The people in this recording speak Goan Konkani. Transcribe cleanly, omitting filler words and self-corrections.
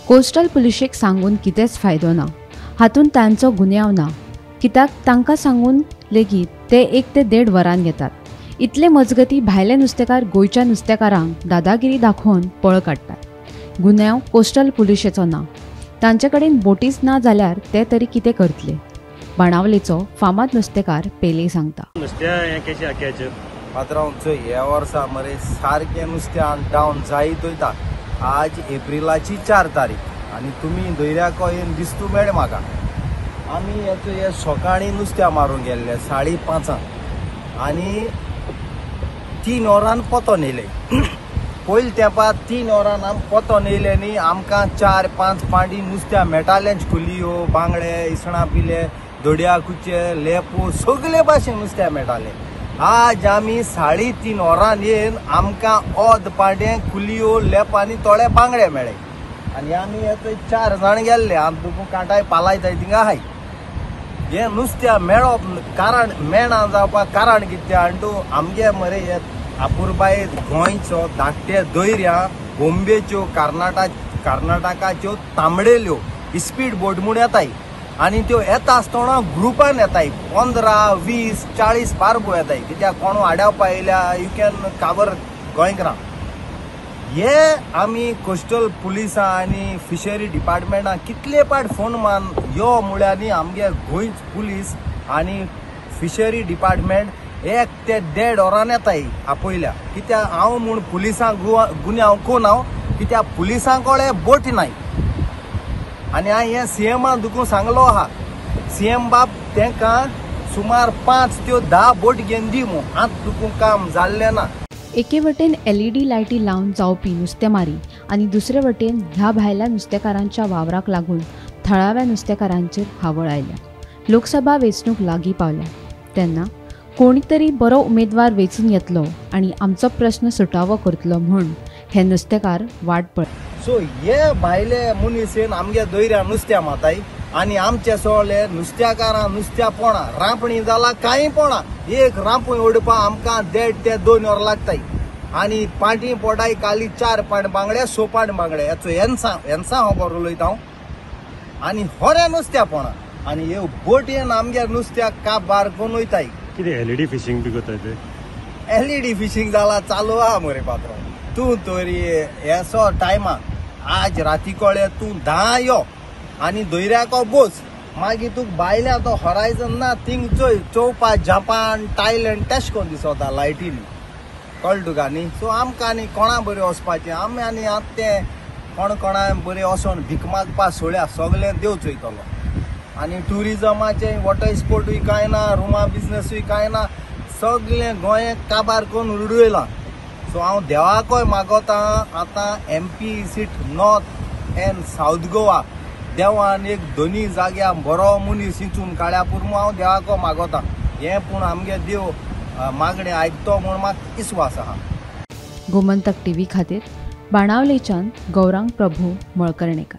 कोस्टल पुलिशेक सांगून कितेंच फायदो ना, हातूंत तांचो गुन्यांव ना, कित्याक तांकां सांगून लेगीत ते 1 ते 1.5 वरान येतात। इतले मजगती भायले नुस्तेकार गोंयच्या नुस्तेकारांक दादागिरी दाखोवन पळ काडटात। गुन्यांव कोस्टल पुलिशेचो ना, तांचे कडेन बोटीच ना जाल्यार ते तरी कितें करतले? बाणावलेचो फामाद नुस्तेकार पेले सांगता। नुस्त्या पात्रांव चोय ह्या वर्सा मरे सारकें नुस्त्यान डावन जायत वयता। आज एप्रिलाची 4 तारीख आनी तुमी दर्याको येवन दिस्तू मेळ म्हाका। आमी हेचो हे सकाळीं नुस्त्या मारूंक गेल्ले 5:30 आनी 3 वरान पोतोन येयले। पयले तेंपार 3 वरान आम पोतोन येयले न्ही, आमकां 4-5 पांडी नुस्त्या मेळटालेंच। कुलियो, बांगडे, इसणां पिले, दोड्या कुचे, लेपो सगळे भाशेन नुस्त्या मेळटाले। आज आमी 3:30 वरान येवन आमकां अर्द पांडे कुलियो, लेप आनी थोडे बांगडे मेळ्ळे। आनी आमी येता 4 जाण गेल्ले, आम तुका कांटाय पालायताय थिंगा आहाय। हे नुस्त्या मेळप कारण मेळना जावपाक कारण कितें आनी तूं आमगे मरे हे अपुरबायेत गोंयचो धाकटे दर्या बोम्बेच्यो, कर्नाटकाच्यो तांबडेल्यो स्पीड बोट म्हूण येताय आनी त्यो येता आसतना ग्रुपान येताय, 15, 20, 40 बारबो येताय। कित्याक कोण आडावपा येयल्या you can cover गोंयकारां। हे आमी कोस्टल पुलिसां आनी फिशरी डिपार्टमेंटाक कितले पाट फोन मान यो म्हळ्यार न्ही आमगे गोंयच पुलीस आनी फिशरी डिपार्टमेंट 1 ते 1.5 वरान येताय आपयल्या। कित्याक हांव म्हूण पुलिसांक गुन्यांव कोन हांव, कित्याक पुलिसां कडेन बोटी नाय। आनी हांवें हें सीएमान तुका सांगलो आहा, सीएम बाब तेंकां सुमार 5 त्यो 10 बोट घेवन दी म्हूण, आतां तुका काम जाल्लें ना। एके वटेन LED लायटी लावन जावपी नुस्तेमारी आनी दुसरे वटेन ह्या भायल्या नुस्तेकारांच्या वावराक लागून थळाव्या नुस्तेकारांचेर हावळ आयल्या। लोकसभा वेंचणूक लागीं पावल्या तेन्ना कोणी तरी बरो उमेदवार वेंचून येतलो आनी आमचो प्रश्न सुटावो करतलो म्हूण हे नुस्तेकार वाट पळय। सो हे भायले मनीस येवन आमगे दर्या नुस्त्या माताय आनी आमचे सगळे नुस्त्याकारां नुस्त्या पोणा रांपणी जाला कांय पोणा, एक रांपूय ओडपा आमकां 1.5 ते 2 वरां लागताय। आनी पांटी पोटाय काली 4 पांट बांगडे, 6 पांट बांगडे हेचो हेन्सा खबर उलयता हांव। आनी होऱ्या नुस्त्या पोणा आनी हे बोटयेन आमगे नुस्त्याक काबार करून वयताय। कितें LED fishing बी करताय ते? LED fishing जाला चालू आहा मरे पात्रांव। तूं तरी हेसो टायमा आज राती कळे तूं 10 यो आनी दर्याको बोस, मागीर तुका भायल्या तो हॉरायजन ना थिंग चोय चोवपा जापान, थायलंड तेश कोन दिसता लायटीन, कळ्ळें तुका न्ही। सो आमकां आनी कोणा बरें वचपाचें, आमी आनी आतां तें कोण कोणा बरें वचोन भीक मागपा सोळ्या सगळें देव चोयतलो। आनी ट्युरिजमाचें वॉटर स्पोर्टूय कांय ना, रुमा बिजनसूय कांय ना, सगळें गोंय काबार करून उडयलां। सो हांव देवाकय मागोता आतां MP seat north and south Goa देवान एक दोनी जाग्या बरो मनीस हिंचून काळ्या पुरमू हांव देवाको मागोता। हें पूण आमगे देव मागणें आयकतो म्हूण म्हाका विस्वास आहा। गोमंतक टीव्ही खातीर बाणावलेच्यान गौरांग प्रभू मळकर्णेकर।